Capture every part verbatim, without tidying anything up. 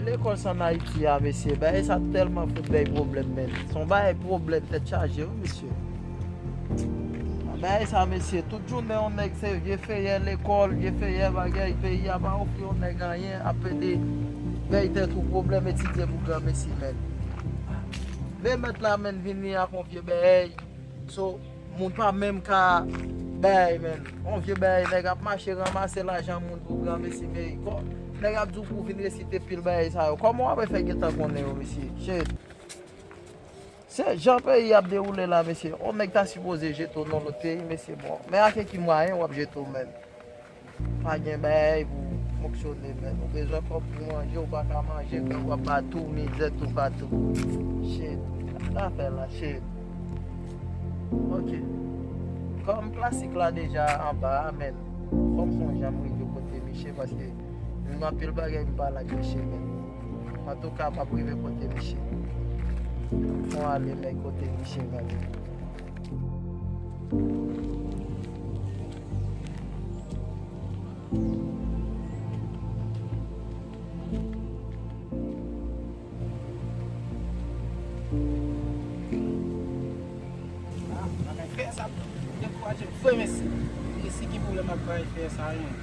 Lekòl sa ann Ayiti a, mesye, bagay sa tèlman fout bay pwoblèm, men. Se yon bagay pwoblèm, tèt chaje, wi, mesye. Bagay sa, mesye, tout jounen yon nèg se vye feyè lekòl, vye feyè bagay, peyi a pa ofri yon nèg anyen, ap pede bay tèt ou pwoblèm, etidye pou granmesi, men. Vye mèt la, men, vini ak yon vye bagay. So, moun pa menm ka bay, men. On vye bay, nèg ap mache ranmase lajan moun pou granmesi, men kò, nèg ap di w pou w vin resite pil bagay sa yo. Kòman w ap fè gentan konnen yo, mesye? Shit. Se jan peyi ap dewoule la, mesye. On nèg ta sipoze jete w nan lòt peyi, mesye, bon. Men ak ki mwayen w ap jete w, men? Pa gen bagay pou fonksyone, men. Ou bezwen kòb pou manje, ou pa ka manje, men w ap ba tou mizè toupatou. Shit. Sa fè la, shit. Ok. Kòm klasik la deja anba a, men, fò m sonje m rive kote miche, paske m gen anpil bagay m pale ak miche, men. Antouka, m ap rive kote miche. Fò ale, men, kote miche, men. Ah, bagay fè sa dekouraje m vre, mesye. Mesye, ki pwoblèm ak bagay fè sa yo, men?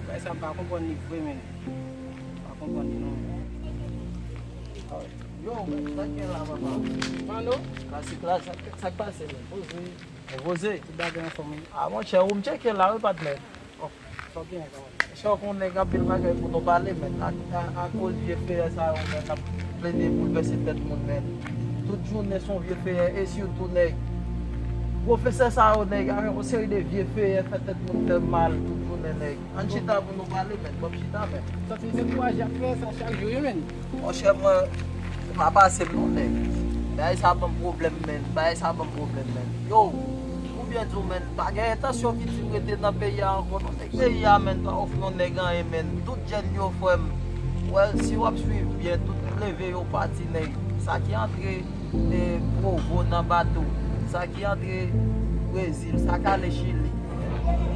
Bagay sa, m pa konprann li vre, men. M pa konprann li, non, men. Yo, men, sa k gen la, papa? Mano? Klasik la, sa, sa k pase, men? Poze. Poze. Tout bagay anfòm, wi. Ah, monchè, ou m tcheke la, wi, patnè. Oh, sa w genyen, kanmenm? Monchè, w konnen gen anpil bagay pou nou pale, men. A, a, akoz vye feyè sa yo, men, ap plede boulvèse tèt moun, men. Tout jounen se yon vye feyè, e sitou nèg. Pwofesè sa yo, nèg, avèk yon seri de vye feyè, fè tèt moun fè mal, tout jounen, nèg. Ann chita pou nou pale, men. Ban m chita, men. Santi m dekouraje ap fè sa chak jou, wi, men. Monchè, mwen, pa pase m non, nèg. Bagay sa ban m pwoblèm, men. Bagay sa ban m pwoblèm, men. Yo, pou byen di w, men, pa gen entansyon ki di w rete nan peyi a ankò non, nèg. Peyi a, men, pa ofri yon nèg anyen, men. Tout jèn yo, frè m, wè, si w ap swiv byen, tout leve yo pati, nèg. Sa ki antre e Provo nan bato. Sa ki antre Brezil, sa k ale Chili.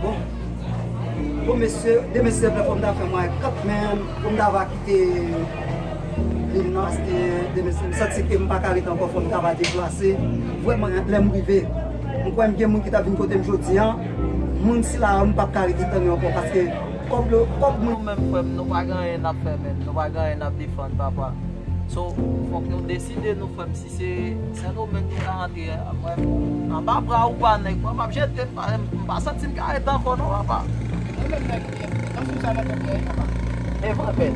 Bon. Bon, mesye, demen, silvouplè, fò m ta fè mwen kat men, fò m ta va kite vil nan, paske demen, m santi ke m pa ka ret ankò, fò m ta va deplase. Vrèman, lè m rive, m kwè m gen moun ki ta vin kote m jodi a. Moun sila yo, m p ap ka rete tann yo ankò, paske kòb yo, kòb moun. Nou menm, frè m, nou pa gen anyen n ap fè, men. Nou pa gen anyen n ap defann, papa. So, fòk nou deside, nou, frè m, si se Sendomeng nou ka rantre, mwen, anba bra ou pa, nèg, mwen, m ap jete, m pa, m pa santi m ka ret ankò, non, papa. Mwen menm, nèg, tankou sa nan tèt mwen, papa. E vre, men.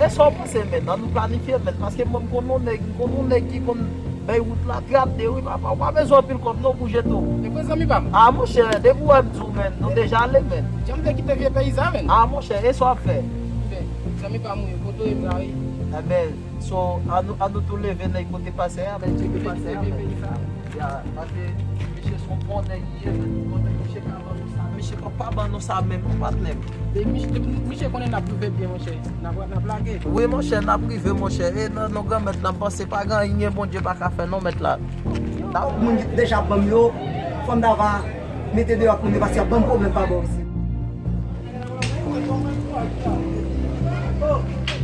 E sa w panse, men, ann nou planifye, men, paske mwen, m konn yon nèg, m konn yon nèg ki konn bay wout la trap de, wi, papa. Ou pa bezwen anpil kòb, non, pou jete w. E vre, zanmi pa m. Ah, monchè, depi w wè m di w, men, nou deja ale, men. Jan m te kite vye peyi sa, men. Ah, monchè, e sa w ap fè? Zanmi pa m, wi, kote w ye m la, wi. Enben, so, ann nou, ann nou tou leve, nèg, kote pastè a, men, kote pastè a, men. Ya, paske misye se yon bon nèg li ye, men, bon nèg, misye ka ban nou sa. Misye pa, pa ban nou sa menm, non, patnè m. E misye, misye konnen n ap rive byen, monchè. N ap, n ap lage. Wi, monchè, n ap rive, monchè. E nan non Granmèt la, m panse pa gen anyen Bondye pa ka fè, non, mèt la. Moun ki deja ban m yo, fò m ta va mete deyò ak moun yo, paske y ap ban m pwoblèm pa bò isit.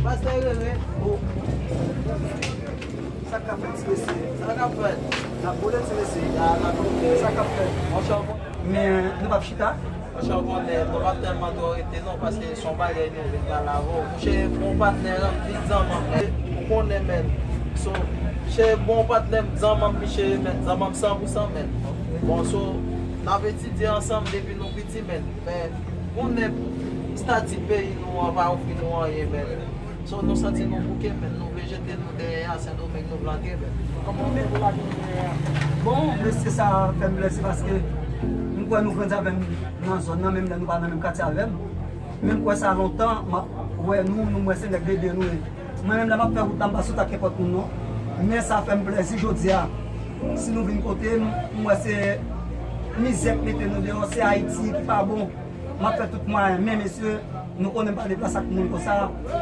Pastè Rene. Sa k ap fèt, ti mesye? Sa k ap fèt? N ap boule, ti mesye. Ya, n ap boule. Sa k ap fèt? Monchè, w konnen. Men, nou p ap chita? Monchè, w konnen, nou p ap tèlman twò rete, non, paske se yon bagay nou vin pale avè w. Monchè, bon patnè, anpil zanmanm. Ou konnen, men. So, monchè, bon patnè m, zanmanm, misye, men, zanmanm san pou san, men. Bon, so, n ap etidye ansanm depi nou piti, men. Men, konnen estati peyi nou an pa ofri nou anyen, men. So, nou santi nou bouke, men. Nou vle jete nou dèyè a, Sendomeng nou vle antre, men. Kòman w menm ou lage nou dèyè a? Bon, mesye, sa fè m plezi paske m kwè nou grandi avè m nan zòn nan, menm lè nou pa nan menm katye avè m. Men m kwè sa lontan, m ap wè nou, nou m wè se nèg de de nou ye. Mwen menm lè m ap fè wout la, m pa sot ak nenpòt moun non. Men sa fè m plezi jodi a. Si nou vin kote m, m wè se mizè k mete nou deyò, se Ayiti ki pa bon. M ap fè tout mwayen, men mesye, Nou konnen pa deplase ak moun konsa,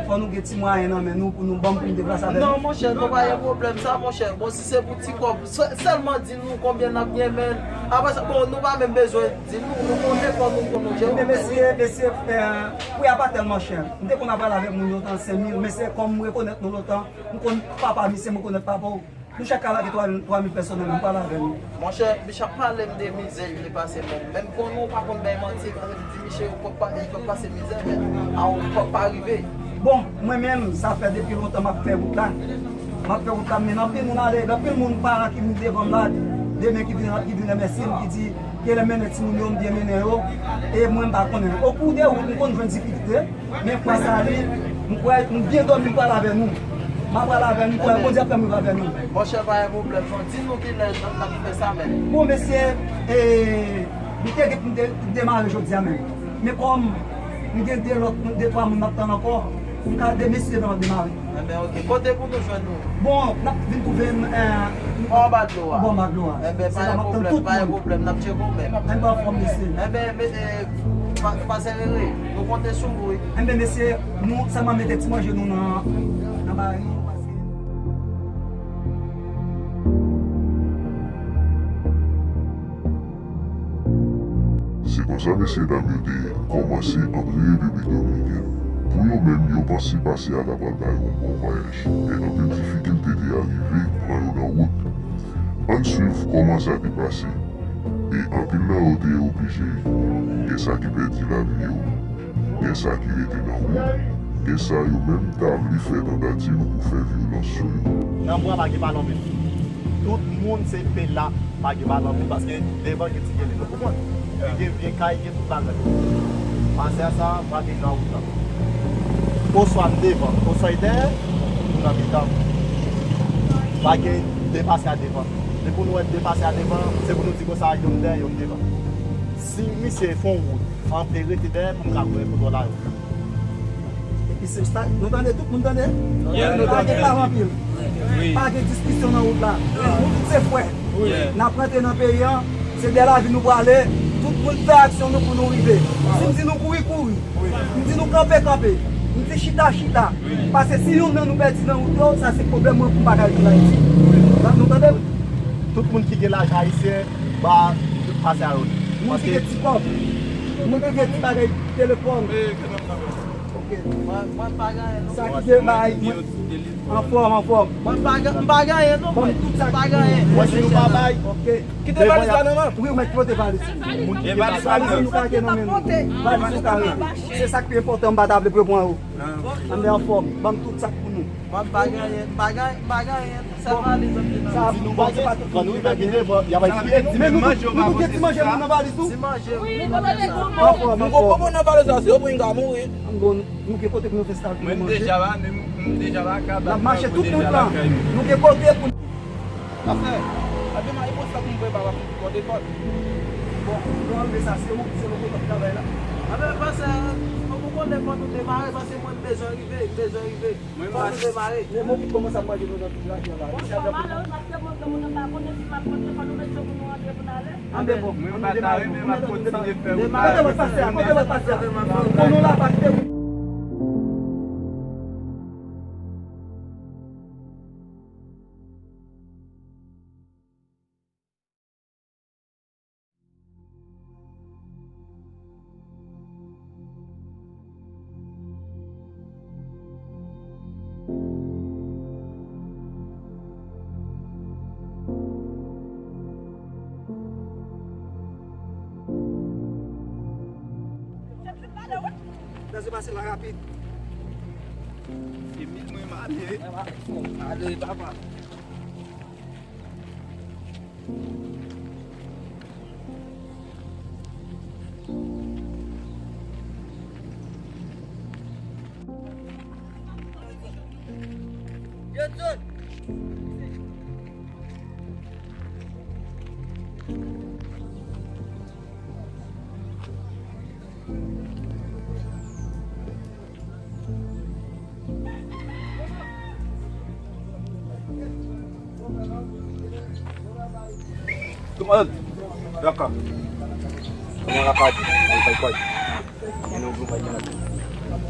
fò nou gen ti mwayen nan men nou pou nou ban m pou m deplase avè nou. Non, monchè, nou pa gen pwoblèm sa, monchè. Bon, si se pou ti kòb, sè-, sèlman di nou konbyen n ap gen, men apre sa, bon, nou pa menm bezwen di nou, nou konnen kòman nou, nou jere. Men mesye, mesye, eh, pri a pa tèlman chè. M te konn ap pale avèk moun yo tan senk mil, men se kòm m rekonèt nou lontan, m konn papa misye, m rekonèt papa w. Nou chak ka lage twa mil, twa mil pèsonèl, nou pale avè nou. Monchè, Bishop pale m de mizè li pase, men, men m konnen w pa konn bay manti, lè w di misye yo pap pa, li pap pase mizè, men a w pap pa rive. Bon, mwen menm, sa fè depi lontan m ap fè wout la. M ap fè wout la, men anpil moun ale, anpil moun paran ki vin devan m la, demen ki vin, ki vin remèsye m, ki di, ke lè m mennen timoun yo, m byen mennen yo, e mwen m pa konnen. Okou de wout, m konn jwenn difikilte, men fwa sa li, m kwè, m byen dòmi, m pral avè nou. M ap pral avè nou, m kwè Bondye ap fè m rive avè nou. Monchè, pa gen pwoblèm, non. Di nou kilè n ap fè sa menm. Bon, mesye, e, m te gen pou m de-, demare jodi a menm. Men kòm m gen de lòt, de twa moun m ap tann ankò, m ka de mesye nan demare. Enben, oke. Kote pou nou jwenn nou? Bon, n ap vin twouve m, eh, anba dlo a. Bò anba dlo a. Enben, pa gen pwoblèm, pa gen pwoblèm, n ap tcheke w menm. Enben, anfòm, mesye. Enben, me-, eh, pa, pa sere, nou konte sou ou, wi. Enben, mesye, nou sèlman mete ti manje nou nan, nan bari, paske Se konsa mesye dam yo te kòmanse antre Repiblik Dominikèn. Pou yo menm, yo panse pase a ta pral ba yo yon bon vwayaj, men anpil difikilte te arive pran yo nan wout. Ann swiv kòman sa te pase, e anpil nan yo te oblije gen sa ki pèdi lavi yo. Gen sa ki rete nan wout, gen sa yo menm ta vle fè tantativ pou fè vyolans sou yo. Nan bwa pa gen palanmen. Tout moun se pela, pa gen palanmen, paske devan gen ti gele. Nou konprann? Li gen vye kay, gen tout bagay. Pase a sa, pa gen nan wout la. Oswa m devan, oswa l dèyè, nou nan mitan. Pa gen de pase a devan. Depi nou wè de pase a devan, se pou nou di konsa, yonn dèyè, yonn devan. Si misye fè yon wout, antre rete dèyè pou m ka wè kote w la yo. Epi se sa, nou tande, tout moun tande? Yeah. Nou tande pa anpil. Wi. Pa gen diskisyon nan wout la. Nou tout se frè. Wi. N ap rantre nan peyi an, se dèyè lavi nou prale. Tout moun fè aksyon nou pou nou rive. Si m di nou kouri, kouri. M di nou kanpe, kanpe. M di chita, chita. Paske si youn nan nou pèdi nan wout yo, sa se pwoblèm mwen pou m pa ka rete Ayiti. Nou tande? Tout moun ki gen lajan ayisyen, ba, pase a yo. Moun ki gen ti kòb, moun ki gen ti bagay telefòn. Ok. Mwen, mwen pa gen anyen, non. Sa ki gen bay, mwen, anfòm, anfòm. Mwen pa gen, m pa gen anyen, non, mwen. Tout sa ki pou nou. Mwen, si nou pa bay, ok. Kite valiz la nan men m. Wi, mwen pote valiz. Moun ki gen valiz la nan men nou. Valiz nou kare. Se sa ki enpòtan, m pa ta vle pou yo pran yo. Ann anfòm, ban m tout sa k pou nou. Mwen pa gen anyen, m pa gen, m pa gen anyen. Sèl valiz ap vin nan men m. Bon, se pa tout moun ki pa gen. Men nou tout, nou tout ti manje nou nan valiz tou. Ti manje, wi, nou manje sa. Anfòm, anfòm. Nou konprann nan valiz la, se yo pou n ka mouri. Bon, nou gen kote pou nou fè sa pou nou manje. Mwen, m deja pa, m, m deja pa kapab. N ap mache tout wout lan. Nou gen kote pou Pastè, a demare pou sa pou m prepare pou kote kòd. Bon, nou anlve sa, se ou, se nou ki travay la. Anben, pastè, ou konnen fò nou demare, paske mwen m bezwen rive, m bezwen rive. Fò nou demare. Men mwen ki kòmanse ap manje nou nan tout lari an la. Bon, se pa malere, paske mwen, mwen pa konnen si m ap rantre, fò nou met yo pou nou rantre pou n ale. Anben, bon, mwen pa ta renmen, m ap kontinye fè wout la. Kote lòt pastè a? Kote lòt pastè a? Kote lòt pastè a? Kote lòt pastè a? Lèse pase la rapid. Emil, mwen, m ale. Ale, papa. Kòman lakay? Kòman lakay? Mwen pa kwè. Mwen non, mwen pa kwè.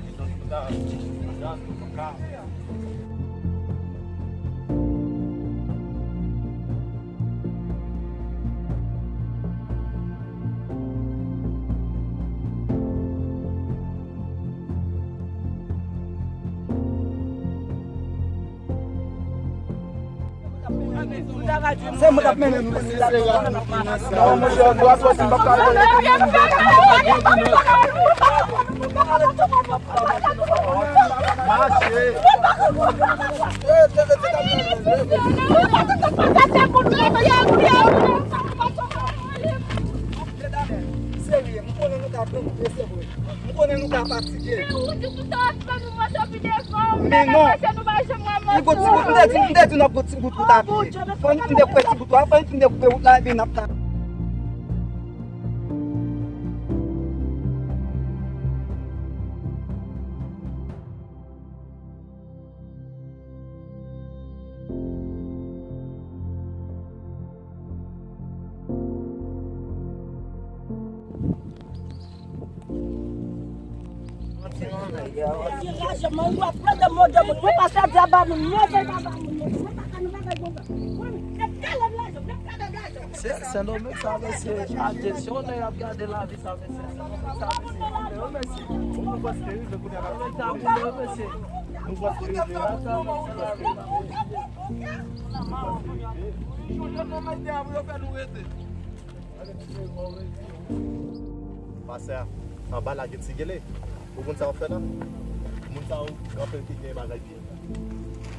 Jan nou ta, jan nou ka. Se mwen k ap mennen nou. Non, monchè, dwa sòti m p ap ka. Mache. Serye, m konnen nou ka grangouye, se vre. M konnen nou ka fatige. Men non. Li gon ti bout, m te di, m te di n ap gon ti bout pou ta pye. Fò n fin dekoupe ti bout la, fò n fin dekoupe wout la, epi n ap ta. Se Sendomeng sa, mesye. Atann, se yon nèg ap gade lavi sa, mesye. Sendomeng sa, mesye. Ou konprann se rive kounye a. Mesye. Nou konprann se rive. Atann, se lavi. Pastè, anba la gen ti gele. Ou konn sa w ap fè la? Moun sa yo, gen anpil ki gen bagay pye.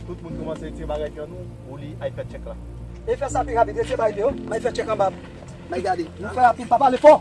Tout moun kòmanse retire bagay pye nou, ou li ay fè tchèk la. E fè sa pi rapid, retire bagay pye yo, m ay fè tchèk anba. M ay gade. Nou fè rapid, pa pale fò.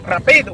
Rapido.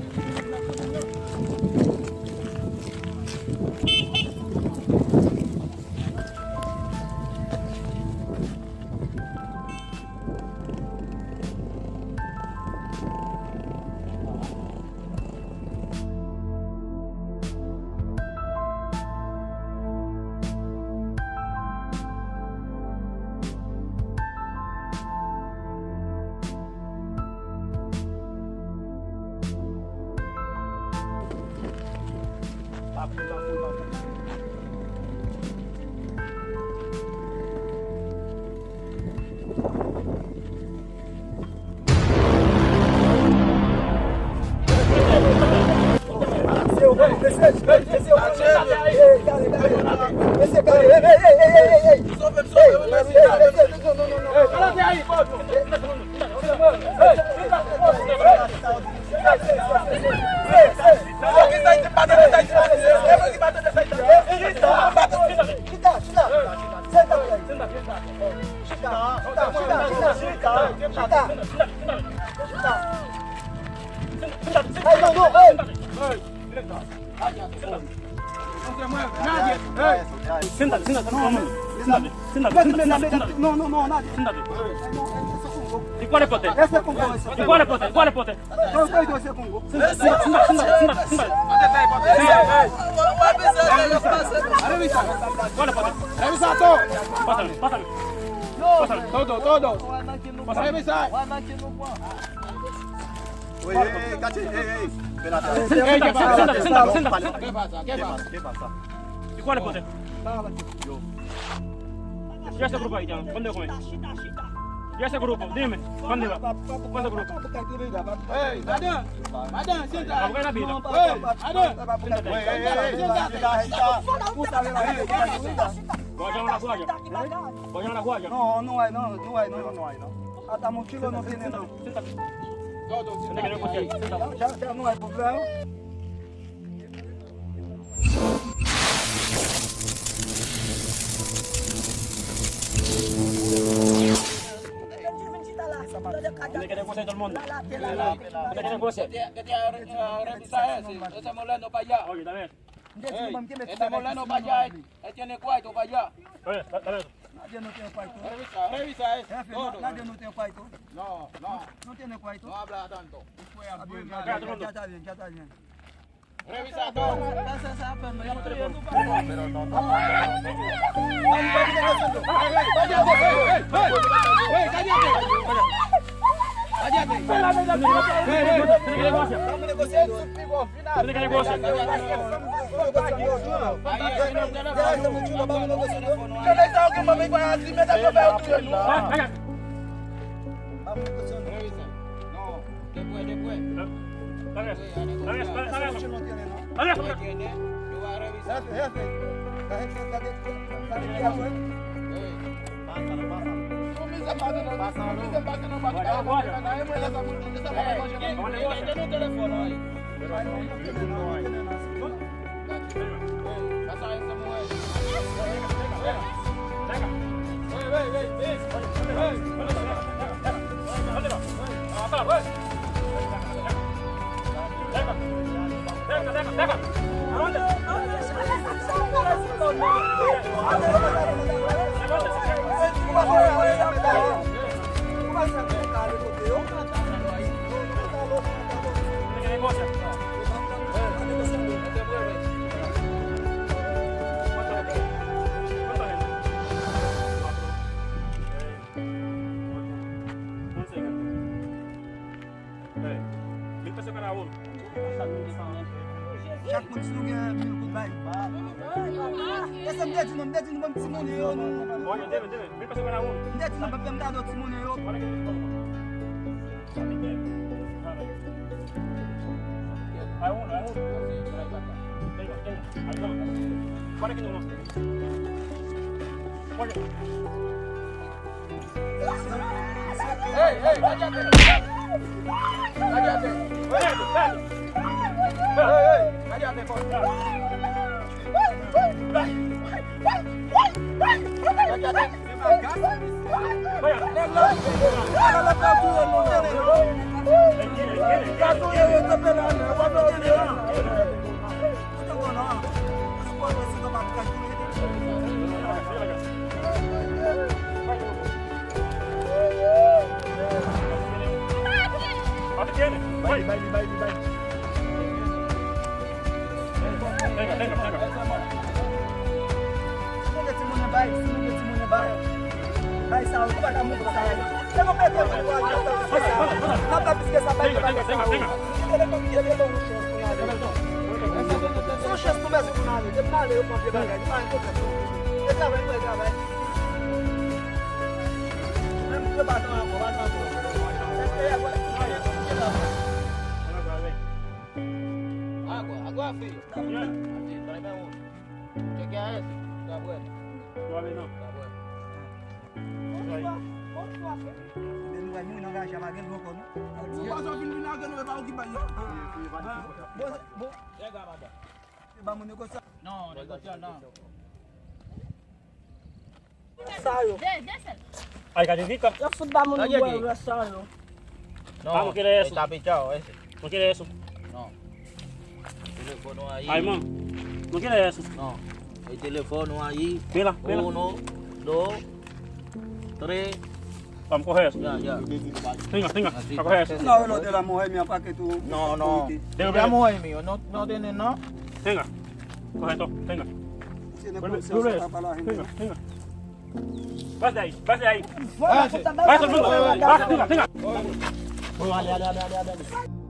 Senta, senta, senta, senta, senta, senta, senta. Pwale pote. Lese Kongo, lese Kongo. Pwale pote, pwale pote. Kongo, Kongo, lese Kongo. Sinda, sinda, sinda, sinda, sinda. Pwale pote. Pasa l, pasa l. Pasa l. Todo, todo. Pasa l. Wi, wi, wi, gade, wi, wi. Sinda, sinda, sinda, sinda, sinda. Ki pwale pote? Yo. Yo, ese grupo ahí ya. ¿Dónde comen? Yo, ese grupo, dime, ¿dónde va? ¿Cuánto grupo? Hey, madan, madan, siéntate. Vamos a la vida. Hey, madan, siéntate. Hey, hey, hey, siéntate. Voy a llamar a la guardia. Voy a llamar a la guardia. No, no hay, no, no hay, no, no, no hay, no. Hasta muchilo no tiene, no. Siéntate. Siéntate, que no hay guardia. Siéntate. Ya, ya no hay problema. Tiene que negociar todo el mundo. Tiene que negociar. Ese moleno para allá. Oye, está bien. Ese moleno para allá. Él tiene cuarto para allá. Oye, está, está bien. Nadie no tiene cuarto. Revisa, revisa eso. Jefe, no, todo. Nadie no tiene cuarto. No, no. No tiene cuarto. No habla tanto. Está bien, ya está bien, ya está bien. Revisa todo. Revisa. No. Después, después. Dale, dale, dale, dale. Dale. Jefe, jefe. La gente está de, está de aquí, güey. Pásalo, pásalo. Pásalo. Guarda, guarda. Tiene un teléfono ahí. Pasa esa mujer. Mil pesos cada uno. Chak moun si nou gen mil goud bay. E sa m te di nou, m te di nou ban m ti monnen yo. Oye, deme, deme, mil pesos cada uno. M te di nou ban m kado ti monnen yo. Hay uno, hay uno. Tengo, tengo. Hay dos. ¿Cuál es que no? ¿Cuál es? Hey, hey, cállate. Cállate. Hey, hey, cállate, coño. Cállate. Bay li, bay li, bay li, bay li. Venga, venga, venga. Si nou gen ti monnen bay, si nou gen ti monnen bay. Bay sa, ou pa ka moute sa. Se nou pete pou nou ale, n ap fè plis ke sa. N ap fè plis ke sa, bay li, bay li sa. Venga, venga, venga. Kite letan, kite letan, yon chans pou n ale. Se yon chans nou bezwen pou n ale. Depi n ale, yo pran vye bagay. Nou pa gen pwoblèm. E travay, nou pral travay. Menm yo pa tan ankò, pa tan ankò. Èske y ap wè? Agua, agua frío. Así, tráeme uno. Chequea eso. Está bueno. Está bueno. Men nou wè moun angaje a pa gen dlo ankò non. Ou pa sot vin vin ak nou, e pa ou ki bay yo. Bon, bon. Ba moun negosye. Non, negosye non. Sa yo. Ay, gade vika. Yo fout ba moun bwè sa yo. No, está pichado ese. No quiere eso. No. Teléfono ahí. Ay, man. No quiere eso. No. El teléfono ahí. Mira, mira. Uno, dos, tres. Vamos, coge eso. Ya, ya. Tenga, tenga, a coger eso. No, no, de la mujer mía, pa' que tú. No, no. De la mujer mía, no, no tiene, no. Tenga. Coge esto, tenga. Tiene conciencia para la gente. Tenga, tenga. Pasa ahí, pasa ahí. Pasa, pasa, pasa, pasa, tenga, tenga. Dale, dale, dale, dale, dale.